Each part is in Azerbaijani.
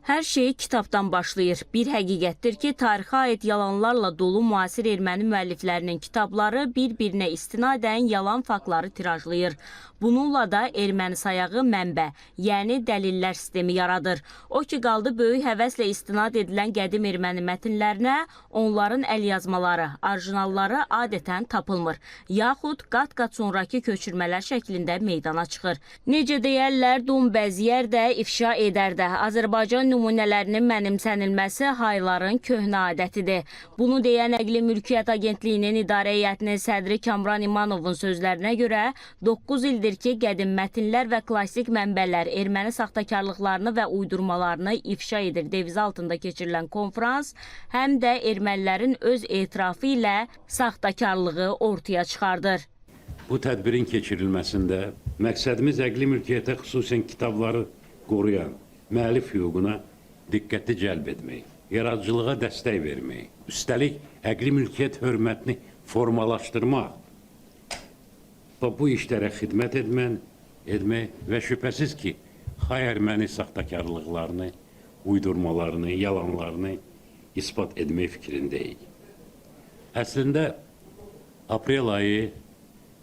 Hər şey kitabdan başlayır. Bir həqiqətdir ki, tarixə aid yalanlarla dolu müasir erməni müəlliflərinin kitabları bir-birinə istinadən yalan faktları tirajlayır. Bununla da erməni sayağı mənbə, yəni dəlillər sistemi yaradır. O ki qaldı böyük həvəslə istinad edilən qədim erməni mətnlərinə, onların əlyazmaları, orijinalları adətən tapılmır, yaxud qat-qat sonrakı köçürmələr şəklində meydana çıxır. Necə deyərlər, dum bəziyər də, ifşa edər də. Azərbaycan nümunələrinin mənimsənilməsi hayların köhnə adətidir. Bunu deyən Nəqli Mülkiyyət Agentliyinin İdarə Heyətinin sədri Kamran İmanovun sözlərinə görə 9 ildir ki, qədim mətnlər və klassik mənbələr erməni saxtakarlıqlarını və uydurmalarını ifşa edir devizi altında keçirilən konfrans həm də ermənilərin öz etirafı ilə saxtakarlığı ortaya çıxardır. Bu tədbirin keçirilməsində məqsədimiz əqli mülkiyyətə, xüsusən kitabları qoruyan müəllif hüququna diqqəti cəlb etmək, yaradıcılığa dəstək vermək, üstəlik əqli mülkiyyət hörmətini formalaşdırmaq və bu işlərə xidmət etmək və şübhəsiz ki, hay erməni saxtakarlıqlarını, uydurmalarını, yalanlarını isbat etmək fikrindəyik. Əslində aprel ayı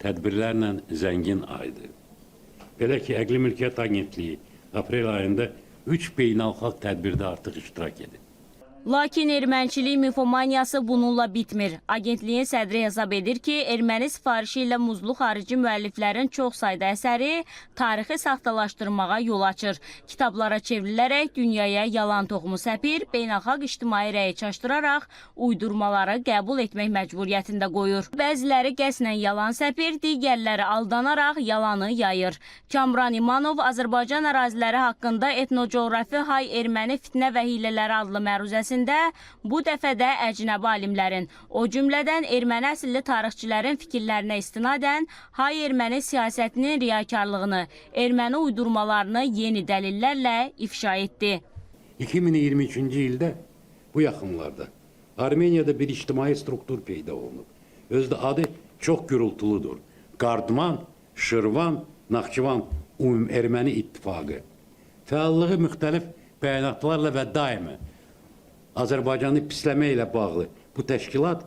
tədbirlərlə zəngin aydır. Belə ki, Əqli Mülkiyyət Agentliyi aprel ayında 3 beynəlxalq tədbirdə artıq iştirak edib. Lakin erməniçilik mifomaniyası bununla bitmir. Agentliyin sədri hesab edir ki, erməni sifarişi ilə muzlu xarici müəlliflərin çox sayda əsəri tarixi saxtalaşdırmağa yol açır. Kitablara çevrilərək dünyaya yalan toxumu səpir, beynəlxalq ictimai rəyi çaşdıraraq uydurmaları qəbul etmək məcburiyyətində qoyur. Bəziləri qəsdən yalan səpir, digərləri aldanaraq yalanı yayır. Kamran İmanov Azərbaycan əraziləri haqqında etnocoğrafi hay erməni fitnə və hilələri adlı məruzəsində bu dəfə də əcnəbi alimlərin, o cümlədən erməni əsilli tarixçilərin fikirlərinə istinadən hay erməni siyasətinin riyakarlığını, erməni uydurmalarını yeni dəlillərlə ifşa etdi. 2023-cü ildə bu yaxınlarda Armeniyada bir ictimai struktur peyda olunub. Özü də adı çox gürultuludur. Qardman, Şirvan, Naxçıvan Ümum Erməni İttifaqı. Fəallığı müxtəlif bəyanatlarla və daima Azərbaycanı pisləmə ilə bağlı bu təşkilat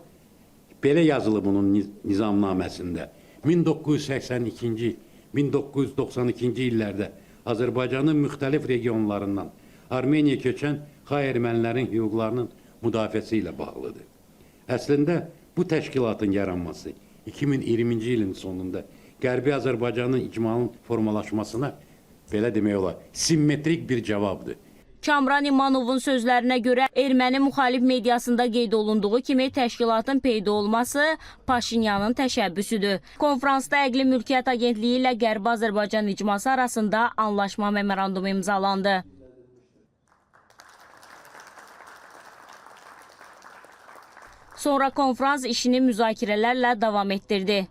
belə yazılı bunun nizamnaməsində. 1982-ci, 1992-ci illərdə Azərbaycanın müxtəlif regionlarından Armeniya köçən xay ermənilərin hüquqlarının müdafiəsi ilə bağlıdır. Əslində bu təşkilatın yaranması 2020-ci ilin sonunda Qərbi Azərbaycanın icmalının formalaşmasına belə demək olar, simmetrik bir cavabdır. Kamran İmanovun sözlərinə görə erməni müxalif mediasında qeyd olunduğu kimi təşkilatın peyda olması Paşinyanın təşəbbüsüdür. Konfransda Əqli Mülkiyyət Agentliyi ilə Qərbi Azərbaycan icması arasında anlaşma memorandumu imzalandı. Sonra konfrans işini müzakirələrlə davam etdirdi.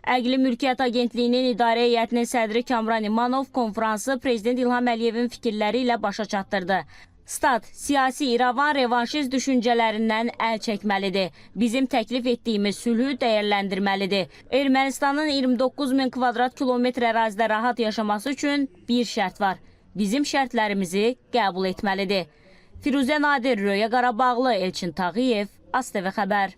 Əqli Mülkiyyət Agentliyinin İdarə Heyətinin sədri Kamran İmanov konfransı Prezident İlham Əliyevin fikirləri ilə başa çatdırdı. Stat, siyasi İrəvan revanşist düşüncələrindən əl çəkməlidir. Bizim təklif etdiyimiz sülhü dəyərləndirməlidir. Ermənistanın 29 min kvadrat kilometr ərazidə rahat yaşaması üçün bir şərt var. Bizim şərtlərimizi qəbul etməlidir. Firuzə Nadir, Röya Qarabağlı, Elçin Tağıyev, ASTV Xəbər.